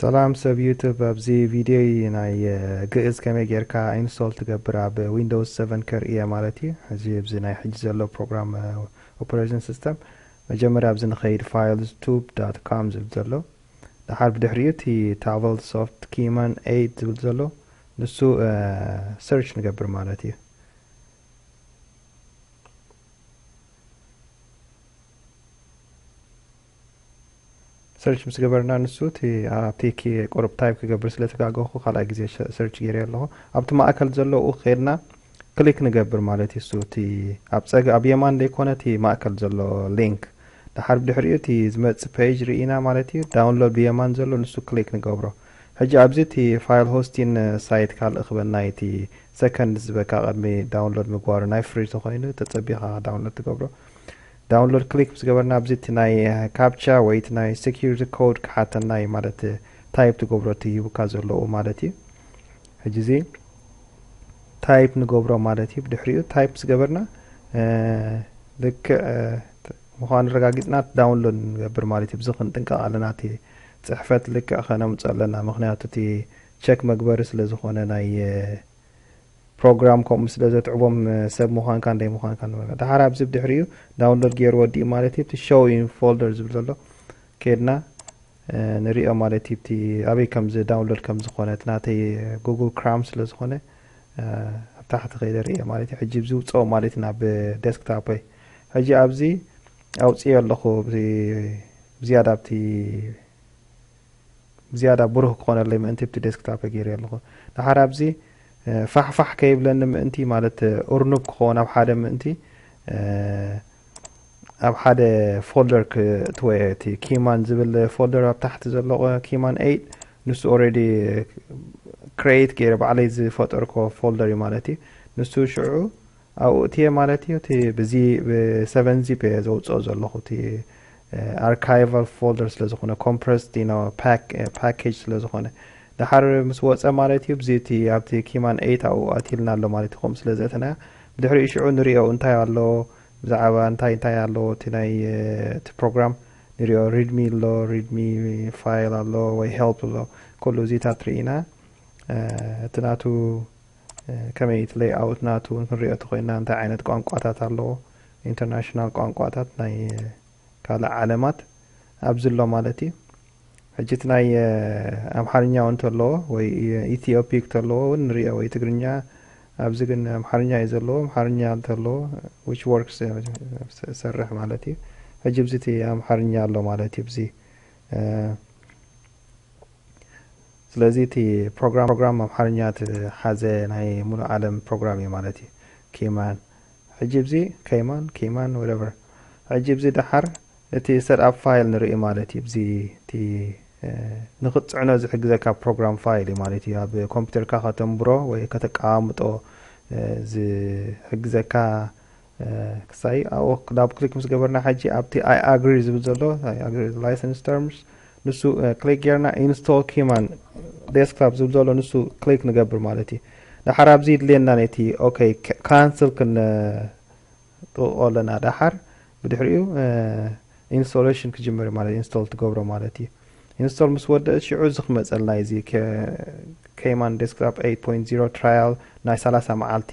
ሰላም ሰብ ዩቱብ፣ ኣብዚ ቪድዮ ናይ ግእዝ ከመይ ጌርካ ኢንስቶል ትገብር ኣብ ዊንዶውስ ሰቨን ከርእየ ማለት እዩ። እዚ ኣብዚ ናይ ሕጂ ዘሎ ፕሮግራም ኦፕሬሽን ሲስተም። መጀመርያ ኣብዚ ንኸይድ ፋይልስ ቱብ ዳት ካም ዝብል ዘሎ፣ ድሓር ብድሕሪኡ እቲ ታቨል ሶፍት ኪማን ኤይት ዝብል ዘሎ ንሱ ሰርች ንገብር ማለት እዩ። ሰርች ምስ ገበርና ንሱ እቲ ኣብቲ ቁሩብ ታይፕ ክገብር ስለ ተጋገኹ ካልኣይ ግዜ ሰርች ገይረ ኣለኹ። ኣብቲ ማእከል ዘለዉ ከድና ክሊክ ንገብር ማለት እዩ። እሱ እቲ ኣብ ጸግ ኣብ የማን ዘይኮነ እቲ ማእከል ዘሎ ሊንክ፣ ድሓር ብድሕሪኡ እቲ ዝመጽእ ፔጅ ርኢና ማለት እዩ። ዳውንሎድ ብየማን ዘሎ ንሱ ክሊክ ንገብሮ። ሕጂ ኣብዚ እቲ ፋይል ሆስቲን ሳይት ካልእ ክበና እቲ ሰከንድ ዝበካ ቅድሚ ዳውንሎድ ምግባሩ ናይ ፍሪ ተኮይኑ ተጸቢኻ ዳውንሎድ ትገብሮ። ዳውንሎድ ክሊክ ምስ ገበርና ኣብዚ እቲ ናይ ካፕቻ ወይ እቲ ናይ ሴኩሪቲ ኮድ ክሓተና እዩ ማለት ታይፕ ትገብሮ እቲ ሂቡካ ዘለዉ ማለት እዩ። ሕጂ እዚ ታይፕ ንገብሮ ማለት እዩ። ብድሕሪኡ ታይፕ ምስ ገበርና ልክዕ ምዃኑ ኣረጋጊጽና ዳውንሎድ ንገብር ማለት እዩ። ብዚ ክንጥንቀቕ ኣለና። እቲ ጽሕፈት ልክዕ ከነምጽኦ ኣለና። ምኽንያቱ እቲ ቸክ መግበሪ ስለ ዝኾነ ናይ ፕሮግራም ከምኡ ስለ ዘትዕቦም ሰብ ምዃንካ እንደይ ምዃንካ ንመርመር። ድሓር ኣብዚ ብድሕሪኡ ዳውንሎድ ገይሩ ወዲኡ ማለት እዩ። እቲ ሾው ኢን ፎልደር ዝብል ዘሎ ከድና ንሪኦ ማለት እዩ። እቲ ኣበይ ከምዚ ዳውንሎድ ከም ዝኾነ እቲ ናተይ ጉግል ክራም ስለ ዝኾነ ኣብ ታሕቲ ከይደ ርእየ ማለት እዩ። ሕጂ እዚ ውፅኦ ማለት እዩ ናብ ዴስክታፖይ። ሕጂ ኣብዚ ኣውፅዮ ኣለኹ። ዝያዳ ኣብቲ ዝያዳ ብሩህ ክኾነለይ ምእንቲ ብቲ ዴስክታፕ ገይረ ኣለኹ። ድሓር ኣብዚ ፋሕፋሕ ከይብለኒ ምእንቲ ማለት እርኑብ ክኸውን ኣብ ሓደ ምእንቲ ኣብ ሓደ ፎልደር ክትወየ እቲ ኪማን ዝብል ፎልደር ኣብ ታሕቲ ዘሎ ኪማን ኤይት ንሱ ኦልሬዲ ክሬት ገይረ ባዕለይ ዝፈጠርኮ ፎልደር እዩ ማለት እዩ። ንሱ ሽዑ ኣብኡ እትየ ማለት እዩ። እቲ ብዚ ብሰቨን ዚፕ እየ ዘውፅኦ ዘለኹ እቲ ኣርካይቫል ፎልደር ስለ ዝኾነ ኮምፕረስድ ፓኬጅ ስለ ዝኾነ ድሓር ምስ ወፀ ማለት እዩ። ብዚ እቲ ኣብቲ ኪማን ኤይት ኣብኡ ኣትልና ኣሎ ማለት እዩ። ከምኡ ስለ ዘእተናዮ ብድሕሪኡ ሽዑ ንሪኦ እንታይ ኣሎ ብዛዕባ እንታይ እንታይ ኣሎ እቲ ናይ እቲ ፕሮግራም ንሪኦ። ሪድሚ ኣሎ፣ ሪድሚ ፋይል ኣሎ ወይ ሄልፕ ኣሎ። ኩሉ እዚታት ርኢና እቲ ናቱ ከመይ እቲ ሌይኣውት ናቱ እውን ክንሪኦ ተኮይና እንታይ ዓይነት ቋንቋታት ኣለዎ፣ ኢንተርናሽናል ቋንቋታት ናይ ካልእ ዓለማት ኣብዚ ኣሎ ማለት እዩ። ሕጂ እቲ ናይ ኣምሓርኛ እውን ተለዎ ወይ ኢትዮፒክ ተለዎ እውን ንሪኦ ወይ ትግርኛ። ኣብዚ ግን ኣምሓርኛ እዩ ዘለዎ። ኣምሓርኛ እንተለዎ which works ሰርሕ ማለት እዩ። ሕጂ ብዚ እቲ ኣምሓርኛ ኣሎ ማለት እዩ። ብዚ ስለዚ እቲ ፕሮግራም ፕሮግራም ኣምሓርኛ እቲ ሓዘ ናይ ሙሉእ ዓለም ፕሮግራም እዩ ማለት እዩ። ኬማን ሕጂ ብዚ ከይማን ኬማን whatever። ሕጂ ብዚ ደሓር እቲ set up file ንርኢ ማለት እዩ። ብዚ እቲ ንክትፅዕኖ ዝሕግዘካ ፕሮግራም ፋይል እዩ ማለት እዩ። ኣብ ኮምፒውተርካ ከተንብሮ ወይ ከተቀማምጦ ዝሕግዘካ ክሳይ ኣብኡ ዳብ ክሊክ ምስ ገበርና ሕጂ ኣብቲ I agree ዝብል ዘሎ I agree license terms ንሱ ክሊክ ጌርና ኢንስቶል ኪማን ዴስክቶፕ ዝብል ዘሎ ንሱ ክሊክ ንገብር ማለት እዩ። ድሓር ኣብዚ ይድልየና ነቲ ኦኬ ካንስል ክንጥቕቆ ኣለና። ድሓር ብድሕሪኡ ኢንስቶሌሽን ክጅምር ማለት ኢንስቶል ትገብሮ ማለት እዩ። ኢንስቶል ምስ ወደእ ሽዑ እዚ ክመፀልና እዚ ከይማን ዴስክቶፕ ኤይት ፖይንት ዜሮ ትራያል ናይ ሰላሳ መዓልቲ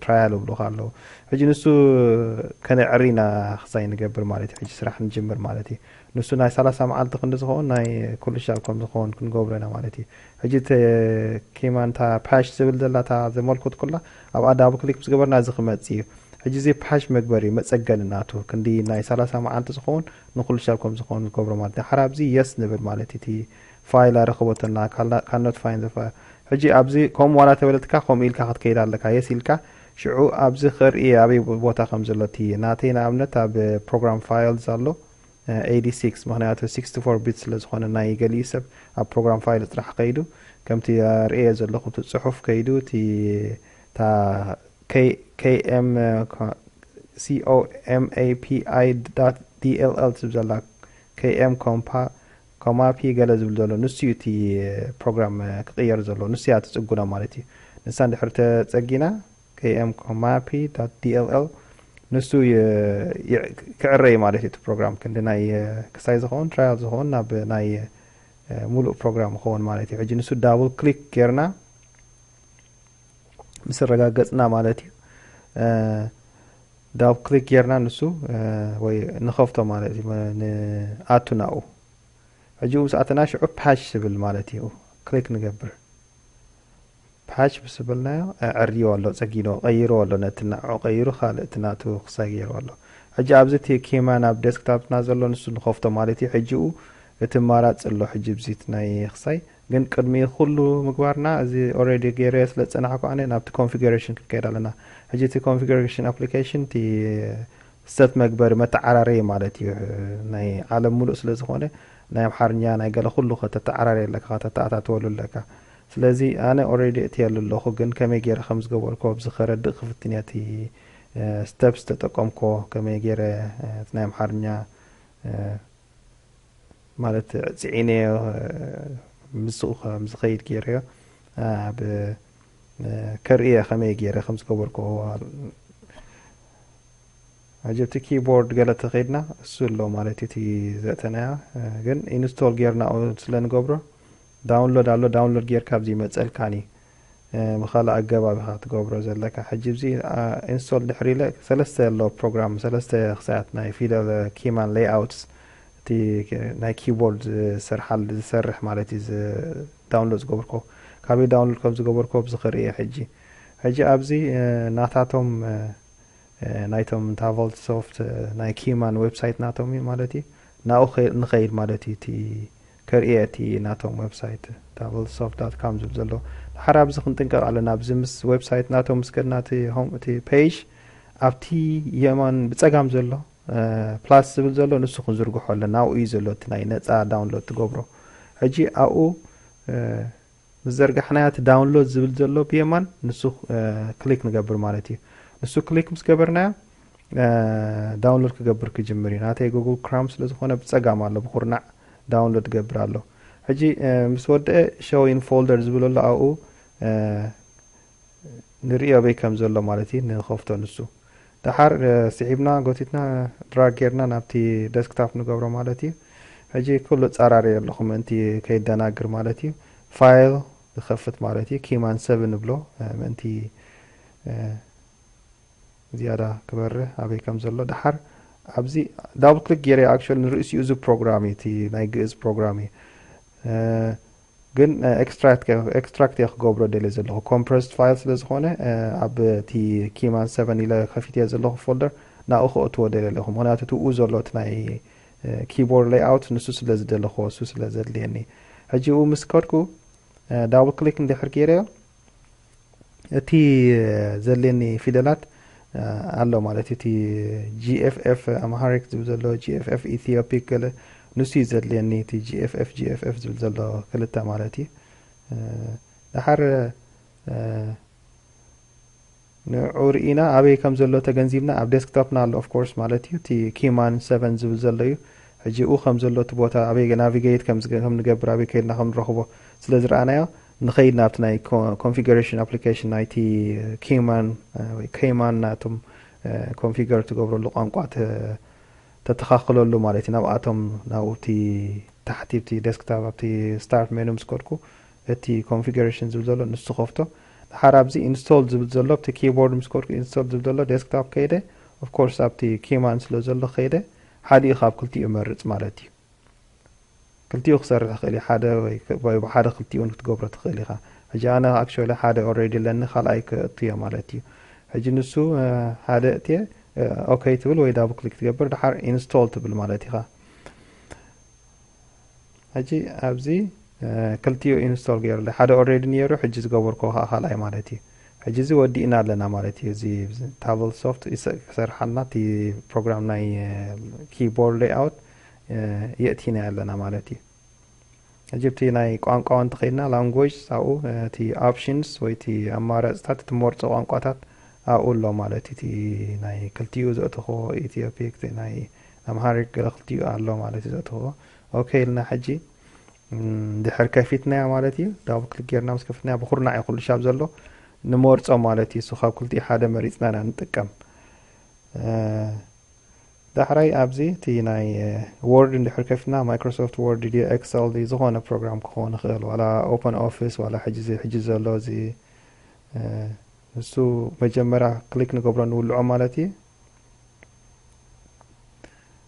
ትራያል እብሉካ ኣለዉ። ሕጂ ንሱ ከነዕሪ ኢና ክሳይ ንገብር ማለት እዩ። ሕጂ ስራሕ ንጅምር ማለት እዩ። ንሱ ናይ ሰላሳ መዓልቲ ክንዲ ዝኸውን ናይ ኩሉ ሻብ ከም ዝኸውን ክንገብሮ ኢና ማለት እዩ። ሕጂ ከይማን እታ ፓሽ ዝብል ዘላ እታ ዘመልኩት ኩላ ኣብኣ ዳብል ክሊክ ምስ ገበርና እዚ ክመፅእ እዩ። ሕጂ እዚ ፓሽ መግበሪ መፀገኒ ናቱ ክንዲ ናይ ሰላሳ መዓልቲ ዝኸውን ንኩሉ ሻብ ከም ዝኸውን ንገብሮ ማለት እዩ። ድሓር ኣብዚ የስ ንብል ማለት እዩ። እቲ ፋይል ኣረክቦተና ካኖት ፋይን ዘፋ ሕጂ ኣብዚ ከምኡ ዋላ ተበለትካ ከምኡ ኢልካ ክትከይድ ኣለካ። የስ ኢልካ ሽዑ ኣብዚ ክርኢ ኣበይ ቦታ ከም ዘሎ እቲ ናተይ ንኣብነት ኣብ ፕሮግራም ፋይልስ ኣሎ ኤዲ ሲክስ ምክንያቱ ሲክስቲ ፎር ቢት ስለ ዝኾነ ናይ ገሊኡ ሰብ ኣብ ፕሮግራም ፋይል ጥራሕ ከይዱ ከምቲ ርእየ ዘለኹ እቲ ፅሑፍ ከይዱ እቲ እታ ከይኤም ኮማፒ ዲኤልኤል ትብል ዘላ ከይኤም ኮማፒ ገለ ዝብል ዘሎ ንሱ እዩ እቲ ፕሮግራም ክቕየር ዘሎ ንሱ እያ ትፅጉና ማለት እዩ። ንሳ እንድሕር ተፀጊና ከይኤም ኮማፒ ዲኤልኤል ንሱ ክዕረ እዩ ማለት እዩ። እቲ ፕሮግራም ክንዲ ናይ ክሳይ ዝኸውን ትራያል ዝኸውን ናብ ናይ ሙሉእ ፕሮግራም ይኸውን ማለት እዩ። ሕጂ ንሱ ዳብል ክሊክ ጌርና ምስ ኣረጋገጽና ማለት እዩ። ዳብል ክሊክ ጌርና ንሱ ወይ ንኸፍቶ ማለት እዩ፣ ንኣቱ ናኡ። ሕጂ ምስ ኣተና ሽዑ ፓች ዝብል ማለት እዩ ክሊክ ንገብር። ፓች ምስ በልናዮ ኣዕርይዎ ኣሎ፣ ጸጊንዎ ቀይርዎ ኣሎ። ነቲ ናዑ ቀይሩ ካልእ እቲ ናቱ ክሳይ ገይርዎ ኣሎ። ሕጂ ኣብዚ እቲ ኪማን ኣብ ዴስክታፕና ዘሎ ንሱ ንኸፍቶ ማለት እዩ። ሕጂኡ እቲ ኣማራጺ ኣሎ። ሕጂ ብዚ እቲ ናይ ክሳይ ግን ቅድሚ ኩሉ ምግባርና እዚ ኦልሬዲ ገይረ ስለ ዝጸናሕኩ ኣነ ናብቲ ኮንፊግሬሽን ክንከይድ ኣለና። ሕጂ እቲ ኮንፊግሬሽን ኣፕሊኬሽን እቲ ሰት መግበሪ መተዓራረይ ማለት እዩ። ናይ ዓለም ሙሉእ ስለ ዝኾነ ናይ ኣምሓርኛ ናይ ገለ ኩሉ ከተተዓራረይ ኣለካ፣ ከተተኣታትወሉ ኣለካ። ስለዚ ኣነ ኦልሬዲ እትየሉ ኣለኹ፣ ግን ከመይ ገይረ ከም ዝገበርኮ ኣብዚ ከረድእ ክፍትን እየ። እቲ ስቴፕስ ዝተጠቀምኮ ከመይ ገይረ እቲ ናይ ኣምሓርኛ ማለት ጽዒነዮ ምስኡ ከም ዝኸይድ ገይረዮ ኣብ ከርእየ ከመይ ገይረ ከም ዝገበርኮ። ሕጂ ኣብቲ ኪቦርድ ገለ ተኸይድና እሱ ኣሎ ማለት እዩ። እቲ ዘእተናዮ ግን ኢንስቶል ጌርና ስለ ንገብሮ ዳውንሎድ ኣሎ። ዳውንሎድ ጌርካ ኣብዚ ይመጸልካኒ። ብኻልእ ኣገባብ ኢኻ ትገብሮ ዘለካ። ሕጂ እዚ ኢንስቶል ድሕሪ ኢለ ሰለስተ ኣሎ ፕሮግራም፣ ሰለስተ ክሳያት ናይ ፊደል ኪማን ሌይኣውትስ፣ እቲ ናይ ኪቦርድ ዝሰርሓል ዝሰርሕ ማለት እዩ። ዳውንሎድ ዝገበርኮ ካበይ ዳውንሎድ ከም ዝገበርኮ ኣብዚ ክርኢ እየ። ሕጂ ሕጂ ኣብዚ ናታቶም ናይቶም ታቮልት ሶፍት ናይ ኪማን ዌብሳይት ናቶም እዩ ማለት እዩ። ናኡ ንኸይድ ማለት እዩ። እቲ ከርእየ እቲ ናቶም ዌብሳይት ታቮልት ሶፍት ዳት ካም ዝብል ዘሎ። ድሓር ኣብዚ ክንጥንቀቕ ኣለና። ኣብዚ ምስ ዌብሳይት ናቶም ምስ ከድና እቲ ሆም እቲ ፔጅ ኣብቲ የማን ብጸጋም ዘሎ ፕላስ ዝብል ዘሎ ንሱ ክንዝርግሖ ኣለና። ናኡ እዩ ዘሎ እቲ ናይ ነጻ ዳውንሎድ ትገብሮ። ሕጂ ኣብኡ ምስ ዘርጋሕናዮ እቲ ዳውንሎድ ዝብል ዘሎ ብየማን ንሱ ክሊክ ንገብር ማለት እዩ። ንሱ ክሊክ ምስ ገበርናዮ ዳውንሎድ ክገብር ክጅምር እዩ። ናተይ ጉግል ክራም ስለ ዝኾነ ብጸጋም ኣሎ፣ ብኹርናዕ ዳውንሎድ ገብር ኣሎ። ሕጂ ምስ ወደአ ሾው ኢን ፎልደር ዝብል ኣሎ ኣብኡ ንርእዮ በይ ከም ዘሎ ማለት እዩ። ንኸፍቶ ንሱ ደሓር ስሒብና ጎቲትና ድራግ ጌርና ናብቲ ደስክታፕ ንገብሮ ማለት እዩ። ሕጂ ኩሉ ጻራሪ ኣለኹ ምእንቲ ከይደናግር ማለት እዩ። ፋይል ዝኸፍት ማለት እዩ። ኪማን ሰብ ንብሎ ምእንቲ ዝያዳ ክበርህ ኣበይ ከም ዘሎ ደሓር ኣብዚ ዳብል ክሊክ ገይረ ኣክቹዋሊ ንርእሲኡ እዚ ፕሮግራም እዩ፣ እቲ ናይ ግእዝ ፕሮግራም እዩ። ግን ኤክስትራክት እየ ክገብሮ ደልየ ዘለኹ ኮምፕረስድ ፋይል ስለ ዝኾነ ኣብ እቲ ኪማን ሰቨን ኢለ ከፊትዮ ዘለኹ ፎልደር ናኡ ክእትዎ ደልየ ኣለኹ። ምክንያቱ እቲ ኡ ዘሎ እቲ ናይ ኪቦርድ ሌይኣውት ንሱ ስለ ዝደለኹዎ እሱ ስለ ዘድልየኒ። ሕጂ ኡ ምስ ከድኩ ዳብል ክሊክ እንድሕር ገይረዮ እቲ ዘድልየኒ ፊደላት ኣሎ ማለት እዩ። እቲ ጂኤፍኤፍ ኣምሃሪክ ዝብል ዘሎ ጂኤፍኤፍ ኢትዮፒክ ገለ ንሱ እዩ ዘድልየኒ። እቲ ጂኤፍኤፍ ጂኤፍኤፍ ዝብል ዘሎ ክልተ ማለት እዩ። ደሓር ንዑ ርኢና ኣበይ ከም ዘሎ ተገንዚብና ኣብ ዴስክቶፕና ኣሎ ኦፍኮርስ ማለት እዩ። እቲ ኪማን ሰቨን ዝብል ዘሎ እዩ። ሕጂ ኡ ከም ዘሎ እቲ ቦታ ኣበይ ናቪጌት ከም ንገብር ኣበይ ከይድና ከም ንረኽቦ ስለ ዝረኣናዮ ንኸይድ ናብቲ ናይ ኮንፊግሬሽን ኣፕሊኬሽን ናይቲ ኪማን ወይ ከይማን ናቶም ኮንፊገር ትገብረሉ ቋንቋ ተተኻኽለሉ ማለት እዩ። ናብኣቶም ናብኡ እቲ ታሕቲ ኣብቲ ዴስክታፕ ኣብቲ ስታርት ሜኑ ምስ ከድኩ እቲ ኮንፊግሬሽን ዝብል ዘሎ ንሱ ከፍቶ። ድሓር ኣብዚ ኢንስቶል ዝብል ዘሎ ኣብቲ ኪቦርድ ምስ ከድኩ ኢንስቶል ዝብል ዘሎ ዴስክታፕ ከይደ ኦፍኮርስ ኣብቲ ኪማን ስለ ዘሎ ከይደ ሓዲኡ ካብ ክልቲኡ መርጽ ማለት እዩ። ክልቲኡ ክሰርሕ ይኽእል እዩ። ሓደ ወይ ብሓደ ክልቲኡ እውን ክትገብሮ ትኽእል ኢኻ። ሕጂ ኣነ ኣክቹዋሊ ሓደ ኦልሬዲ ኣለኒ ካልኣይ ክእትዮ ማለት እዩ። ሕጂ ንሱ ሓደ እትየ ኦኬ ትብል ወይ ዳብል ክሊክ ትገብር ድሓር ኢንስቶል ትብል ማለት ኢኻ። ሕጂ ኣብዚ ክልቲኡ ኢንስቶል ገይሩ ሓደ ኦልሬዲ ነይሩ ሕጂ ዝገበርኮ ከዓ ካልኣይ ማለት እዩ። ሕጂ እዚ ወዲእና ኣለና ማለት እዩ። እዚ ታብል ሶፍት ክሰርሓልና እቲ ፕሮግራም ናይ ኪቦርድ ሌይኣውት የእቲና ኣለና ማለት እዩ። ሕጂ ኣብቲ ናይ ቋንቋ እንተኸይድና ላንጉጅ ኣብኡ እቲ ኦፕሽንስ ወይ እቲ ኣማራፅታት እቲ መርፆ ቋንቋታት ኣብኡ ኣሎ ማለት እዩ። እቲ ናይ ክልቲኡ ዘእተኽዎ ኢትዮፒክ ናይ ኣምሃሪክ ገለ ክልቲኡ ኣሎ ማለት እዩ ዘእተኽዎ። ኦኬ ኢልና ሕጂ ድሕር ከፊትናያ ማለት እዩ። ዳብል ክሊክ ጌርና ምስ ከፍትናያ ብኩርናዕ እዩ ኩሉ ሻብ ዘሎ ንመርፆ ማለት እዩ። እሱ ካብ ክልቲኡ ሓደ መሪፅና ኢና ንጥቀም። ዳሕራይ ኣብዚ እቲ ናይ ወርድ እንድሕር ከፊትና፣ ማይክሮሶፍት ወርድ ድዩ፣ ኤክሰል ድዩ፣ ዝኾነ ፕሮግራም ክኸውን ይኽእል፣ ዋላ ኦፐን ኦፊስ፣ ዋላ ሕጂ እዚ ሕጂ ዘሎ እዚ፣ ንሱ መጀመርያ ክሊክ ንገብሮ፣ ንውልዖ ማለት እዩ።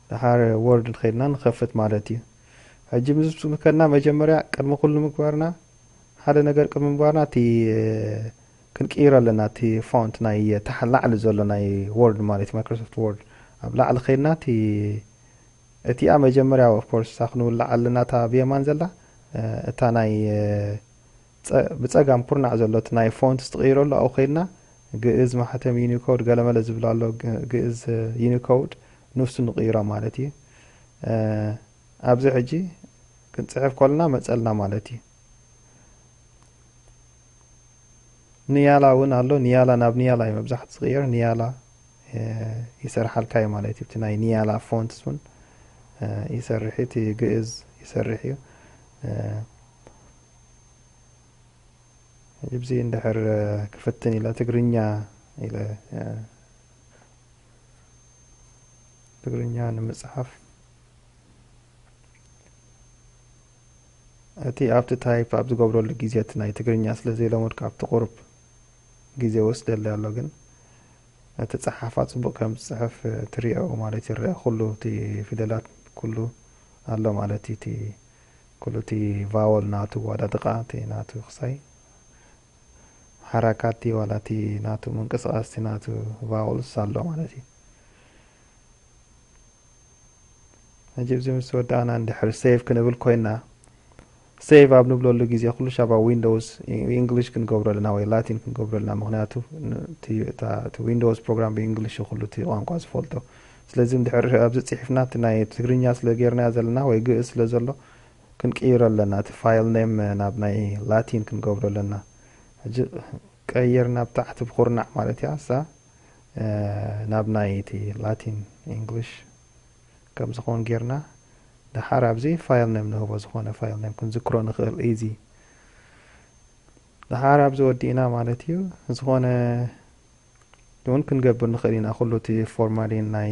ደሓር ወርድ ከይድና ንኸፍት ማለት እዩ። ሕጂ ምስ ከድና፣ መጀመርያ ቅድሚ ኩሉ ምግባርና፣ ሓደ ነገር ቅድሚ ምግባርና፣ እቲ ክንቅይሮ ኣለና፣ እቲ ፎንት ናይ ታሕቲ ላዕሊ ዘሎ ናይ ወርድ ማለት እዩ፣ ማይክሮሶፍት ወርድ። ኣብ ላዕሊ ከይድና እቲ እቲኣ መጀመርያ፣ ኦፍ ኮርስ፣ እሳ ክንውልዓ ኣለና፣ እታ ብየማን ዘላ፣ እታ ናይ ብጸጋም ኩርናዕ ዘሎ እቲ ናይ ፎንት ትቕይረሉ፣ ኣብኡ ከይድና ግእዝ ማሕተም ዩኒኮድ ገለመለ ዝብል ኣሎ፣ ግእዝ ዩኒኮድ፣ ንሱ ንቕይሮ ማለት እዩ። ኣብዚ ሕጂ ክንጽሕፍ ከለና መጸልና ማለት እዩ። ንያላ እውን ኣሎ። ንያላ ናብ ንያላ እዩ መብዛሕትኡ ዝቕየር። ንያላ ይሰርሓልካ እዩ ማለት እዩ። እቲ ናይ ንያላ ፎንትስ እውን ይሰርሕ እዩ። እቲ ግእዝ ይሰርሕ እዩ። ሕጂ ብዚ እንድሕር ክፍትን ኢለ ትግርኛ ኢለ ትግርኛ ንምጽሓፍ እቲ ኣብቲ ታይፕ ኣብ ዝገብረሉ ግዜ እቲ ናይ ትግርኛ ስለ ዘይለመድኩ ኣብቲ ቁሩብ ግዜ ወስደለይ ኣሎ፣ ግን እቲ ጸሓፋ ጽቡቕ ከም ዝጽሕፍ ትሪኦ ማለት ይረአ። ኩሉ እቲ ፊደላት ኩሉ ኣሎ ማለት እዩ። እቲ ኩሉ እቲ ቫወል ናቱ ዋዳድቓ እቲ ናቱ ክሳይ ሓራካት ድዩ ዋላ እቲ ናቱ ምንቅስቓስ እቲ ናቱ ቫወልስ ኣሎ ማለት እዩ። ሕጂ እዚ ምስ ወዳእና እንድሕር ሴቭ ክንብል ኮይና፣ ሴቭ ኣብ ንብለሉ ግዜ ኩሉ ሻብ ኣብ ዊንዶውስ ኢንግሊሽ ክንገብሮ ኣለና ወይ ላቲን ክንገብሮ ኣለና። ምኽንያቱ እቲ ዊንዶውስ ፕሮግራም ብኢንግሊሽ ኩሉ እቲ ቋንቋ ዝፈልጦ። ስለዚ እንድሕር ኣብዚ ጽሒፍና እቲ ናይ ትግርኛ ስለ ጌርናዮ ዘለና ወይ ግእዝ ስለ ዘሎ ክንቅይሮ ኣለና። እቲ ፋይል ኔም ናብ ናይ ላቲን ክንገብሮ ኣለና። ሕጂ ቀይርና ብታሕቲ ብኹርናዕ ማለት እያ እሳ ናብ ናይ እቲ ላቲን ኢንግሊሽ ከም ዝኾን ጌርና፣ ደሓር ኣብዚ ፋይል ኔም ንህቦ፣ ዝኾነ ፋይል ኔም ክንዝክሮ ንኽእል ኢዚ። ደሓር ኣብዚ ወዲእና ማለት እዩ። ዝኾነ እውን ክንገብር ንኽእል ኢና። ኩሉ እቲ ፎርማቲን ናይ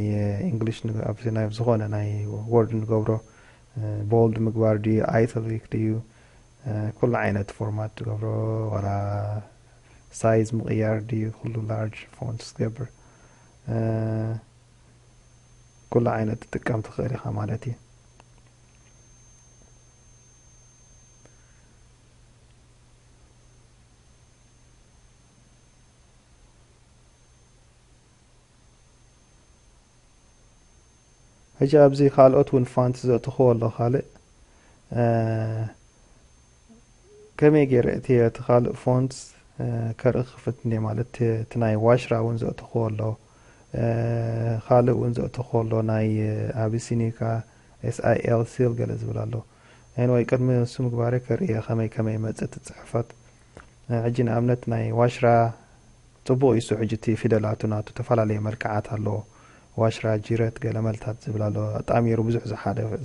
ኢንግሊሽ፣ ኣብዚ ናይ ዝኾነ ናይ ወርድ ንገብሮ፣ ቦልድ ምግባር ድዩ፣ ኣይታሊክ ድዩ፣ ኩሉ ዓይነት ፎርማት ትገብሮ፣ ዋላ ሳይዝ ምቕያር ድዩ፣ ኩሉ ላርጅ ፎንት ትገብር፣ ኩሉ ዓይነት ትጥቀም ትኽእል ኢኻ ማለት እዩ። ሕጂ ኣብዚ ካልኦት እውን ፋንት ዘእትኽዎ ኣሎ። ካልእ ከመይ ገይረ እቲ እቲ ካልእ ፎንት ከርኢ ክፍት እንደ ማለት እቲ ናይ ዋሽራ እውን ዘእትኽዎ ኣሎ። ካልእ እውን ዘእትኽዎ ኣሎ፣ ናይ ኣቢሲኒካ ኤስ ኣይ ኤል ሲል ገለ ዝብል ኣሎ። ኤንወይ ቅድሚ እሱ ምግባረ ከርእየ ከመይ ከመይ መጽእ እቲ ጽሕፈት። ሕጂ ንኣብነት ናይ ዋሽራ ጽቡቕ እዩ። እሱ ሕጂ እቲ ፊደላቱ ናቱ ተፈላለየ መልክዓት ኣለዎ። ዋሽራ፣ ጅረት፣ ገለመልታት ዝብል ኣሎ። ኣጣሚሩ ብዙሕ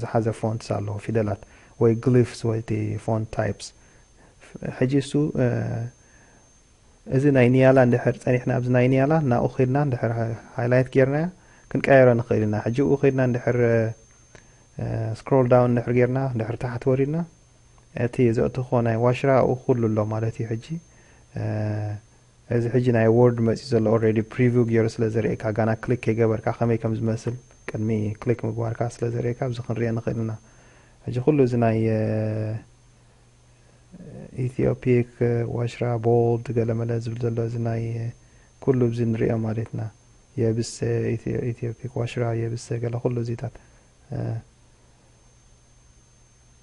ዝሓዘ ፎንትስ ኣለዎ፣ ፊደላት ወይ ግሊፍስ ወይ እቲ ፎንት ታይፕስ። ሕጂ እሱ እዚ ናይ ኒያላ እንድሕር ጸኒሕና፣ ኣብዚ ናይ ኒያላ ናብኡ ከድና እንድሕር ሃይላይት ጌርናዮ ክንቀያየሮ ንኽእል ኢና። ሕጂ ኡ ከድና እንድሕር ስክሮል ዳውን እንድሕር ጌርና፣ እንድሕር ታሕቲ ወሪድና፣ እቲ ዘእትኾ ናይ ዋሽራ ኣብኡ ኩሉ ኣሎ ማለት እዩ። ሕጂ እዚ ሕጂ ናይ ወርድ መጺ ዘሎ ኦልሬዲ ፕሪቪው ገይሩ ስለ ዘርእየካ፣ ጋና ክሊክ ከይገበርካ ከመይ ከም ዝመስል ቅድሚ ክሊክ ምግባርካ ስለ ዘርእየካ፣ ኣብዚ ክንሪኦ ንኽእል ኢና። ሕጂ ኩሉ እዚ ናይ ኢትዮፒክ ዋሽራ ቦልድ ገለመለ ዝብል ዘሎ እዚ ናይ ኩሉ እዚ ንሪኦ ማለትና፣ የብሰ ኢትዮ- ኢትዮፒክ ዋሽራ የብሰ ገለ ኩሉ እዚታት እ፣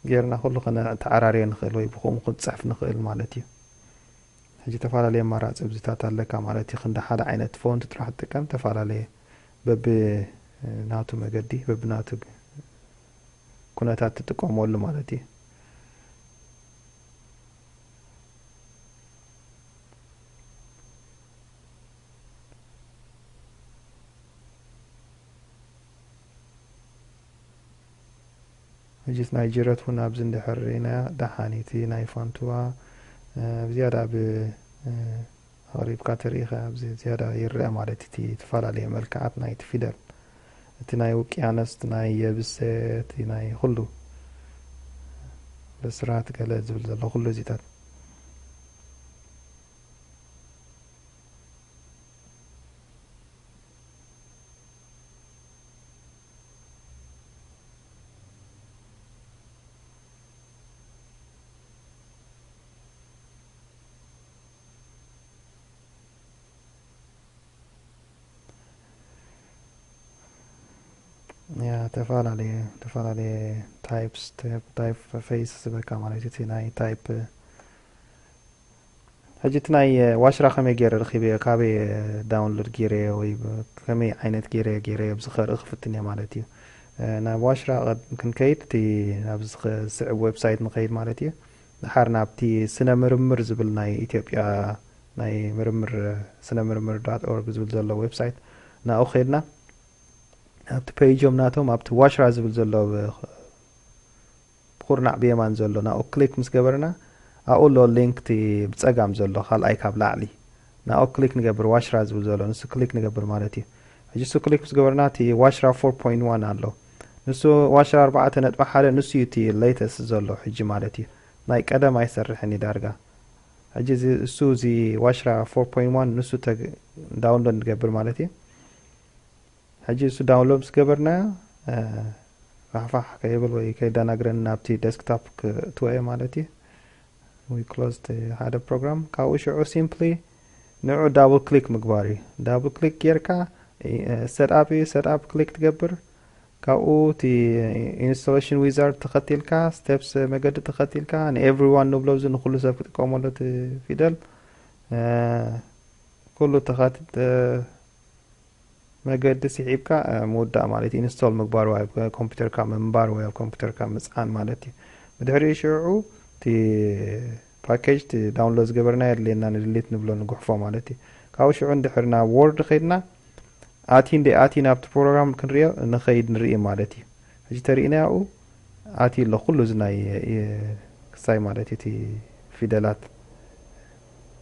ጌርና ኩሉ ከነተዓራርዮ ንኽእል ወይ ብኸምኡ ክንጽሕፍ ንኽእል ማለት እዩ። ሕጂ ተፈላለየ ኣማራጺ ኣብዚታት ኣለካ ማለት እዩ። ክንዲ ሓደ ዓይነት ፎንት ጥራሕ ትጥቀም፣ ተፈላለየ በቢ ናቱ መገዲ በቢ ናቱ ኩነታት ትጥቀመሉ ማለት እዩ። ሕጂስ ናይ ጅረት እውን ኣብዚ እንድሕር ርኢናያ ደሓን እቲ ናይ ፋንቱዋ ብዝያዳ ብ ኣቕሪብካ ተሪኢኻ ኣብዚ ዝያዳ ይረአ ማለት እቲ ዝተፈላለየ መልክዓት ናይቲ ፊደል። እቲ ናይ ውቅያኖስ፣ እቲ ናይ የብሰ፣ እቲ ናይ ኩሉ ብስራት ገለ ዝብል ዘሎ ኩሉ እዚታት። ያ፣ ተፈላለየ፣ ተፈላለየ ታይፕስ፣ ታይፕ ፌስ ዝበካ ማለት እዩ። እቲ ናይ ታይፕ፣ ሕጂ እቲ ናይ ዋሽራ ከመይ ገይረ ረኺበዮ፣ ካበይ ዳውንሎድ ገይረዮ ወይ ብ-፣ ከመይ ዓይነት ገይረ፣ ገይረዮ ብዚ ከርኢ ክፍትን እየ ማለት እዩ። ናብ ዋሽራ ቐድ-፣ ክንከይድ፣ እቲ ናብዚ ኸ-፣ ዝስዕብ ዌብሳይት ንኸይድ ማለት እዩ። ድሓር ናብቲ ስነ ምርምር ዝብል ናይ ኢትዮጵያ ናይ ምርምር፣ ስነ ምርምር ዳት ኦርግ ዝብል ዘሎ ዌብሳይት ናብኡ ከይድና፣ ኣብቲ ፔጆም ናቶም ኣብቲ ዋሽራ ዝብል ዘሎ ብ-፣ ብኹርናዕ ብየማን ዘሎ ናብኡ ክሊክ ምስ ገበርና፣ ኣብኡ ኣሎ ሊንክ፣ እቲ ብጸጋም ዘሎ ካልኣይ ካብ ላዕሊ፣ ናብኡ ክሊክ ንገብር። ዋሽራ ዝብል ዘሎ ንሱ ክሊክ ንገብር ማለት እዩ። ሕጂ እሱ ክሊክ ምስ ገበርና፣ እቲ ዋሽራ ፎር ፖይንት ዋን ኣሎ። ንሱ ዋሽራ ኣርባዕተ ነጥቢ ሓደ፣ ንሱ እዩ እቲ ሌተስት ዘሎ ሕጂ ማለት እዩ። ናይ ቀደም ኣይሰርሕን እዩ ዳርጋ። ሕጂ እዚ፣ እሱ እዚ ዋሽራ ፎር ፖይንት ዋን ንሱ ተግ-፣ ዳውንሎድ ንገብር ማለት እዩ። ሕጂ እሱ ዳውንሎድ ምስ ገበርናዮ፣ እ፣ ፋሕፋሕ ከይብል ወይ ከይደናግረን ናብቲ ዴስክቶፕ ክእትዎ እየ ማለት እዩ። ዊ ክሎዝ እቲ ሓደ ፕሮግራም። ካብኡ ሽዑ ሲምፕሊ ንዑ ዳብል ክሊክ ምግባር እዩ። ዳብል ክሊክ ጌርካ፣ እ፣ ሴትኣፕ እዩ። ሴትኣፕ ክሊክ ትገብር። ካብኡ እቲ ኢንስቶሌሽን ዊዛርድ ተኸቲልካ፣ ስቴፕስ መገዲ ተኸቲልካ፣ ንኤቭሪዋን ንብሎ፣ እዚ ንኹሉ ሰብ ክጥቀመሉ እቲ ፊደል፣ እ፣ ኩሉ ተኸት-፣ እ፣ መገዲ ስሒብካ፣ እ፣ ምውዳእ ማለት እዩ። ኢንስቶል ምግባር ወይ ኣብ ኮምፒውተርካ ምንባር ወይ ኣብ ኮምፒውተርካ ምጽዓን ማለት እዩ። ብድሕሪኡ ሽዑ እቲ ፓኬጅ፣ እቲ ዳውንሎድ ዝገበርና የድልየና፣ ንድሊት ንብሎ፣ ንጉሕፎ ማለት እዩ። ካብኡ ሽዑ እንድሕር ናብ ወርድ ከይድና፣ ኣቲ እንደ ኣቲ ናብቲ ፕሮግራም ክንሪኦ ንኸይድ ንርኢ ማለት እዩ። ሕጂ ተሪእና ያኡ ኣቲ ኣሎ ኩሉ እዚ ናይ፣ እ፣ ክሳይ ማለት እዩ፣ እቲ ፊደላት።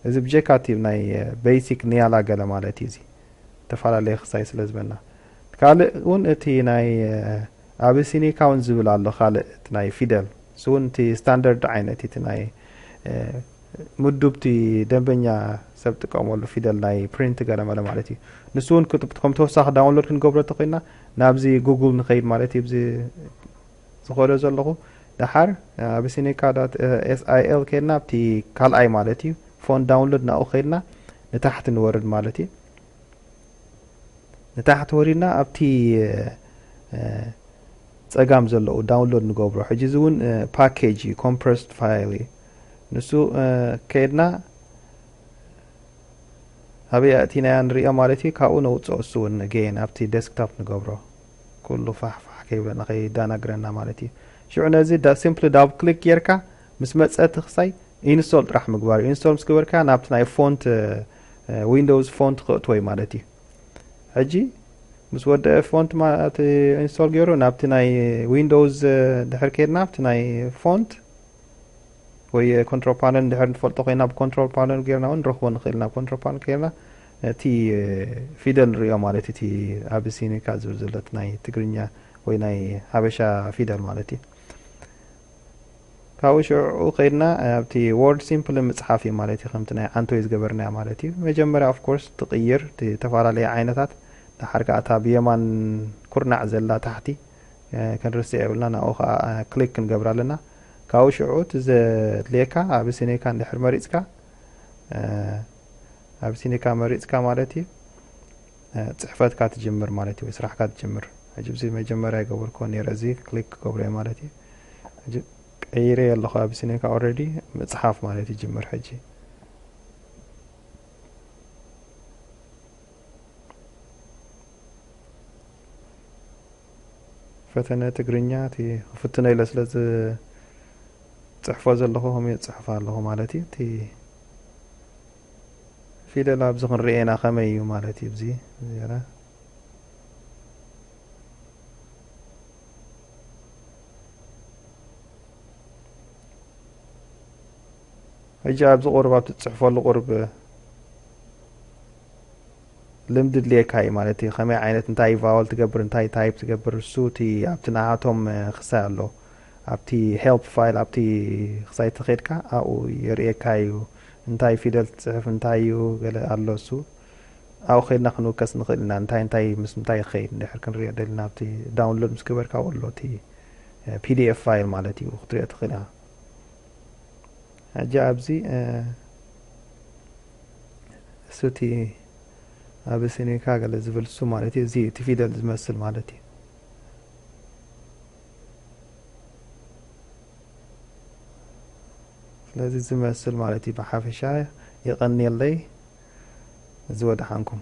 እዚ ብጀካ እቲ ናይ፣ እ፣ ቤሲክ ኒያላ ገለ ማለት እዩ። እዚ ዝተፈላለየ ክሳይ ስለ ዝበና፣ ካልእ እውን እቲ ናይ፣ እ፣ ኣቢሲኒካ እውን ዝብል ኣሎ፣ ካልእ እቲ ናይ ፊደል፣ እሱ እውን እቲ ስታንዳርድ ዓይነት እቲ ናይ፣ እ፣ ምዱብ እቲ ደንበኛ ሰብ ጥቀመሉ ፊደል ናይ ፕሪንት ገለመለ ማለት እዩ። ንሱ እውን ክጥ-፣ ከም ተወሳኺ ዳውንሎድ ክንገብሮ ተኮይና ናብዚ ጉግል ንኸይድ ማለት እዩ። ብዚ ዝኸዶ ዘለኹ ደሓር ኣቢሲኒካ ዳት ኤስ ኣይ ኤል ከይድና ኣብቲ ካልኣይ ማለት እዩ ፎንት ዳውንሎድ ናብኡ ከይድና ንታሕቲ ንወርድ ማለት እዩ። ንታሕቲ ወሪድና ኣብቲ፣ እ፣ ጸጋም ዘለዉ ዳውንሎድ ንገብሮ። ሕጂ እዚ እውን፣ እ፣ ፓኬጅ እዩ፣ ኮምፕረስድ ፋይል እዩ። ንሱ፣ እ፣ ከይድና ኣበይ ኣእቲናያ ንሪኦ ማለት እዩ። ካብኡ ነውፅኦ፣ እሱ እውን ጌን ኣብቲ ዴስክቶፕ ንገብሮ። ኩሉ ፋሕ ፋሕ ከይብለና፣ ከይዳናግረና ማለት እዩ። ሽዑ ነዚ ዳ-፣ ሲምፕሊ ዳብል ክሊክ ጌርካ ምስ መፀ እቲ ክሳይ ኢንስቶል ጥራሕ ምግባር እዩ። ኢንስቶል ምስ ገበርካ ናብቲ ናይ ፎንት፣ እ፣ ዊንዶውስ ፎንት ክእትዎ እዩ ማለት እዩ። ሕጂ ምስ ወደአ ፎንት ማ-፣ እቲ ኢንስቶል ገይሩ ናብቲ ናይ ዊንዶውስ፣ እ፣ ድሕር ከይድና ኣብቲ ናይ ፎንት ወይ ኮንትሮል ፓነል እንድሕር ንፈልጦ ኮይና ብኮንትሮል ፓነል ጌርና እውን ንረኽቦ ንኽእል። ናብ ኮንትሮል ፓነል ጌርና እቲ፣ እ፣ ፊደል ንሪኦ ማለት እዩ። እቲ ኣቢሲኒካ ዝብል ዘሎ እቲ ናይ ትግርኛ ወይ ናይ ሓበሻ ፊደል ማለት እዩ። ካብኡ ሽዑ ከይድና ኣብቲ ወርድ ሲምፕሊ ምፅሓፍ እዩ ማለት እዩ። ከምቲ ናይ ዓንቶይ ዝገበርናዮ ማለት እዩ። መጀመርያ ኦፍ ኮርስ ትቕይር፣ እቲ ዝተፈላለየ ዓይነታት፣ ደሓር ከኣ እታ ብየማን ኩርናዕ ዘላ ታሕቲ፣ እ፣ ክንርስዕ የብልና። ናብኡ ከኣ፣ እ፣ ክሊክ ክንገብራ ኣለና። ካብኡ ሽዑ እቲ ዘድልየካ ኣቢሲኒካ እንድሕር መሪፅካ፣ እ፣ ኣቢሲኒካ መሪፅካ ማለት እዩ። እ፣ ጽሕፈትካ ትጅምር ማለት እዩ፣ ወይ ስራሕካ ትጅምር። ሕጂ፣ እዚ መጀመርያ ይገበርክዎ ነይረ፣ እዚ ክሊክ ክገብሮ እየ ማለት እዩ። ሕጂ፣ ቀይረ ኣለኹ፣ ኣቢሲኒካ ኦልሬዲ ምጽሓፍ ማለት ይጅምር። ሕጂ፣ ፈተነ ትግርኛ፣ እቲ ክፍትኖ ኢለ ስለ ዝጽሕፎ ዘለኹ፣ ከምኡ እየ ዝጽሕፍ ኣለኹ ማለት እዩ። እቲ ፊደል ኣብዚ ክንርኢ ኢና ከመይ እዩ ማለት እዩ። እዚ ገለ ሕጂ ኣብዚ ቁሩብ፣ ኣብ ትጽሕፈሉ ቁሩብ ልምዲ ድልየካ እዩ ማለት እዩ። ከመይ ዓይነት እንታይ vowel ትገብር እንታይ type ትገብር እሱ እቲ ኣብቲ ንዓቶም ክሳይ ኣሎ ኣብቲ help file ኣብቲ ክሳይ ተኸድካ ኣብኡ የርእየካ እዩ። እንታይ ፊደል ትፅሕፍ እንታይ እዩ ገለ ኣሎ እሱ ኣብኡ ከይድና ክንውከስ ንኽእል ኢና። እንታይ እንታይ ምስ እንታይ ይኸይድ እንድሕር ክንሪኦ ደልና ኣብቲ download ምስ ገበርካ ኣሎ እቲ pdf file ማለት እዩ ክትሪኦ ትኽእል ኢኻ። ሕጂ ኣብዚ እሱ እቲ ኣበሲኒካ ገለ ዝብል እሱ ማለት እዩ። እዚ እቲ ፊደል ዝመስል ማለት እዩ። ስለዚ ዝመስል ማለት እዩ። ብሓፈሻ የቐንየለይ። እዚ ወደሓንኩም።